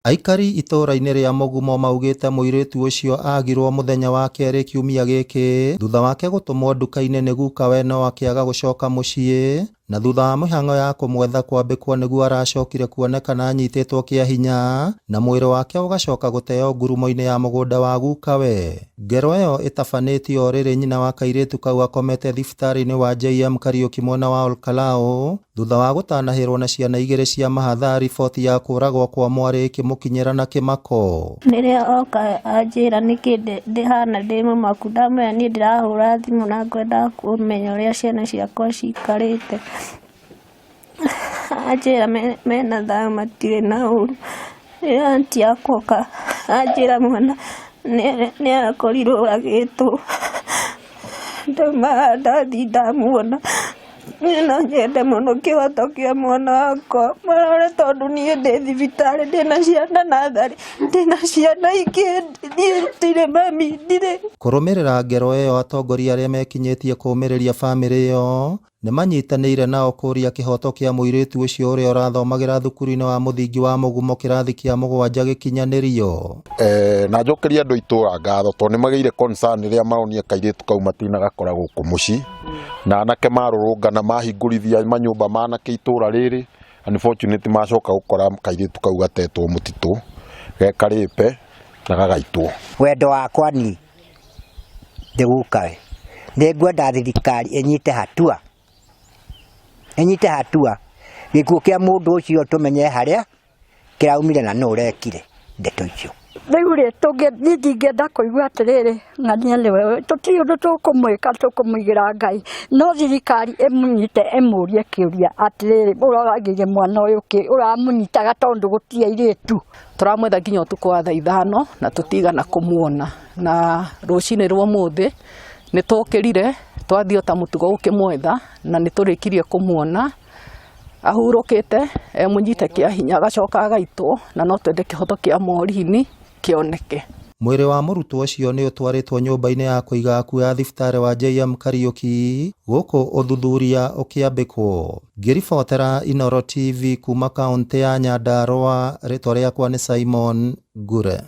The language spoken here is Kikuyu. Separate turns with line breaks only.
Aikari itũũra-inĩ rĩa Mũgumo maugĩte mũirĩtu ũcio agirwo mũthenya wa kerĩ kiumia gĩkĩ thutha wake gũtũmwo nduka-inĩ nĩ gukawe no akĩaga gũcoka mũciĩ na thutha wa mĩhang'o ya kũmwetha kwambĩkwo nĩguo aracokire kuonekana anyitĩtwo kĩa hinya na mwĩrĩ wake ũgacoka gũteo ngurumo-inĩ ya mũgũnda wa gukawe. Ngero ĩyo ĩtabanĩtio o rĩrĩ nyina wa kairĩtu kau akomete thibitarĩ-inĩ wa JM Kariuki mwena wa Olkalau thutha wa gũtanahĩrwo na ciana igĩrĩ cia mahatha riboti ya kũragwo kwa mwarĩ ĩkĩmũkinyĩra na kĩmako.
Rĩrĩa oka anjĩra nĩkĩ ndĩhana ndĩ mũmaku, ndamwĩra niĩ ndĩrahũra thimũ na ngwendaga kũmenya ũrĩa ciana ciakwa cikarĩte. Anjĩra mena thayũ matirĩ na ũru. Rĩrĩa anti akwa oka anjĩra mwana nĩ arakorirwo oragĩtwo, ndauma haha ndathiĩ ndamuona. Niĩ no nyende mũno kĩhoto kĩa mwana wakwa marore tondũ niĩ ndĩ thibitarĩ ndĩna ciana natharĩ, ndĩna ciana ingĩ niĩ ndirĩ mami ndirĩ.
Kũrũmĩrĩra ngero ĩyo atongoria arĩa mekinyĩtie kũũmĩrĩria bamĩrĩ ĩyo nĩ manyitanĩire nao kũũria kĩhoto kĩa mũirĩtu ũcio ũrĩa ũrathomagĩra thukuru-inĩ wa mũthingi wa Mũgumo kĩrathi kĩa mũgwanja gĩkinyanĩrio.
Eh, na njokerie andũ a itũra ngatho tondũ nĩ magĩire concern rĩrĩa maronire kairĩtu kau matinagakora gũkũ mũciĩ na anake marũrũngana mahingũrithia manyũmba ma anake itũra rĩrĩ unfortunately macoka gũkora kairĩtu kau gatetwo mũtitũ gekarĩpe na gagaitwo.
Wendo wakwa niĩ ndĩ gukawe nĩ ngwenda thirikari ĩnyite hatua ĩnyite hatua gĩkuũ kĩa mũndũ ũcio tũmenye harĩa kĩraumire na nũ ũrekire ndeto icio.
Rĩu rĩ, niĩ ndingĩenda kũigua atĩrĩrĩ, ng'ania nĩwe, tũtirĩ ũndũ tũkũmwĩka tũkũmũigĩra Ngai, no thirikari ĩmũnyite ĩmũrie kĩũria atĩrĩrĩ, ũroragĩire mwana ũyũ kĩ, ũramũnyitaga tondũ gũtirĩ airĩtu.
Tũramwetha nginya ũtukũ wa thaa ithano na tũtigana kũmuona, na rũcinĩ rwa ũmũthĩ nĩ tũkĩrire twathiĩ o ta mũtugo gũkĩmwetha na nĩ tũrĩkirie kũmuona. Ahurũkĩte e mũnyite kĩa hinya agacoka agaitwo na no twende kĩhoto kĩa Maureen kĩoneke.
Mwĩrĩ wa mũrutwo ũcio nĩ ũtwarĩtwo nyũmba-inĩ ya kũiga akuũ ya thibitarĩ wa JM Kariuki gũkũ ũthuthuria ũkĩambĩkwo. Ngĩribotera Inooro TV kuma kaũntĩ ya Nyandarua, rĩtwa rĩakwa nĩ Simon Ngure.